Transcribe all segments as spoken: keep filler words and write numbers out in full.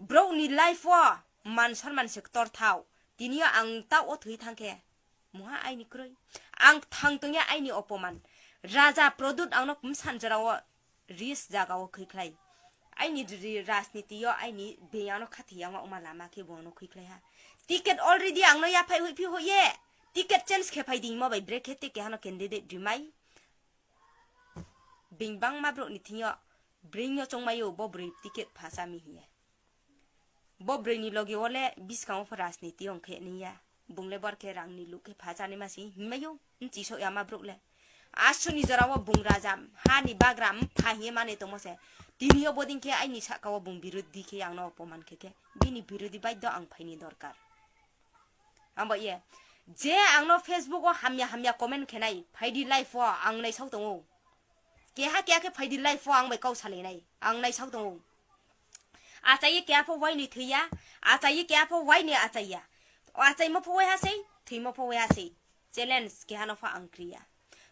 Borokni life o man sonman se ktor thao. Tini o ang tao o thwi thang khe, muha aini kwrwi. Ang thang tongya aini opoman. Raja Pradyut ang no kumsan jora o ris jaga o khwi khlai. Aini ri-, rajniti o aini beng ano khathi yang o ma lama khe bo ano khwi khlai ha. Ticket already ang no yaphai hui phi hoye. Ticket change khe phai ding mo bai brekhe te kehano candidate rimai. Beng bangma borokni thing yo bring yo chongmai o bo bwrwi ticket phasa mi hiye. Bo bwrwi ni loge o le biskango pho rajniti ong khe niya. Bung le bor khe rang ni luk khe phasa ni ma si hinmai o. Nchi sok ya ma borok le. Asuni jora o bung raja ha ni bagra mpha hiye mane tongmo se. Tini o bodin khe aini saka o bung birodhi khe ang no opoman khe khe. Bini birodhi baiddo ang phaini dorkar. Abo ye. Je ang no Facebook o hamya hamya comment khe nai. Phaidi live o ang nai sok tongo. Keha keha khe phaidi live o ang bai kau salai nai. Ang nai sok tongo. Achai ye keha pho wai ni thwiya. Achai ye keha pho wai ni achai ya. Achai mo pho wai ha sei. Thwi mo pho wai ha sei. Challenge keha no pho ang kriya.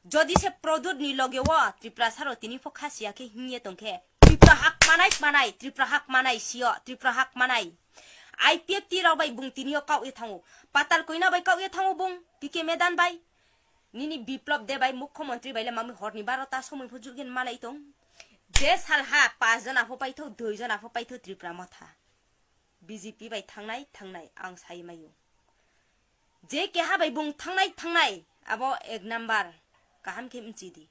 Jodi se Pradyut ni loge o Tripura saro tini pho kha siya khe hinya tong khe. Tripura hak manai manai. Tripura hak manai sio. Tripura hak manai. I P F T rok bai bung tini o kau ye thango. Patal koina bai kau ye thango bung. P K Medan bai. Nini Biplop Deb bai mukhyamantri bai le mami hor ni baro ta somoi pho jugin malai tong. Je sal ha pas jona pho paitho, dui jona pho paitho Tripura motha. B J P bai thangnai, thangnai, ang sai maio. Je keha bai bung thangnai, thangnai, abo ek number kaham khe mchi di.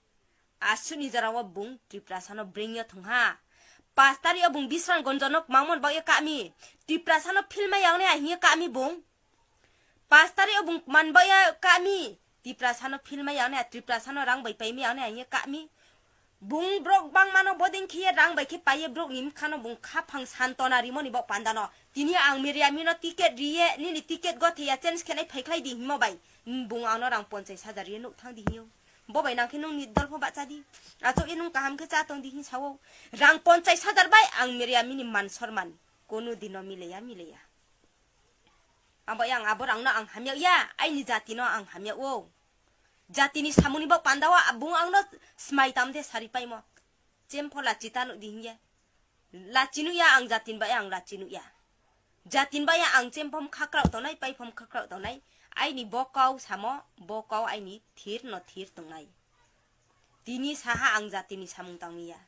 Asuni jora o bung Tripura sano bring yo thung ha. Pas tari o bung Bisramganj no mangmon ba ye kami. Tripura sano film yang ne ahi ye kami bung. Pas tari o bung man ba ya kami. Tripura sano film yang ne, Tripura sano rang bai pai mi yang ne ahi ye kami. Bung borok bangmano boding khiye rang bai khe paiye borok ni mkhano bung khaphang santona rimoni bok pandano. Tini ang Miriamino ticket riye, nini ticket go theya change khenai phaikhlai di himo bai. Bung angno rang ponchais hajar riye nuk thang di hiyo. Bo bai nang khe nung ni dol pho bacha di. Achok ye nung kaham khe cha tong di hin sao. Rang ponchais hajar bai ang Miriamini man sorman. Kono dino mileya, mileya. Abo yang abo rangno ang hamyak ya, aini jatino ang hamyak o. Jatini samungni bok pandao, bung angno smai tamde sari paimo. Chempho lachi tanu di hinye. Lachi nukya ang jatin bai ang lachi nukya. Jatin bai ang chempho mkhakrao tongnai, paipho mkhakrao tongnai. Aini bokau samo, bokau aini thir no thir tongnai. Tini saha ang jatini samung tangmiya.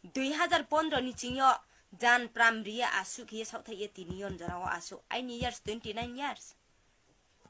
Dui hazar pondro ni chingyo jan pram riye asuk hiye saothai ye tini yon jorao asuk. Aini years twenty nine years.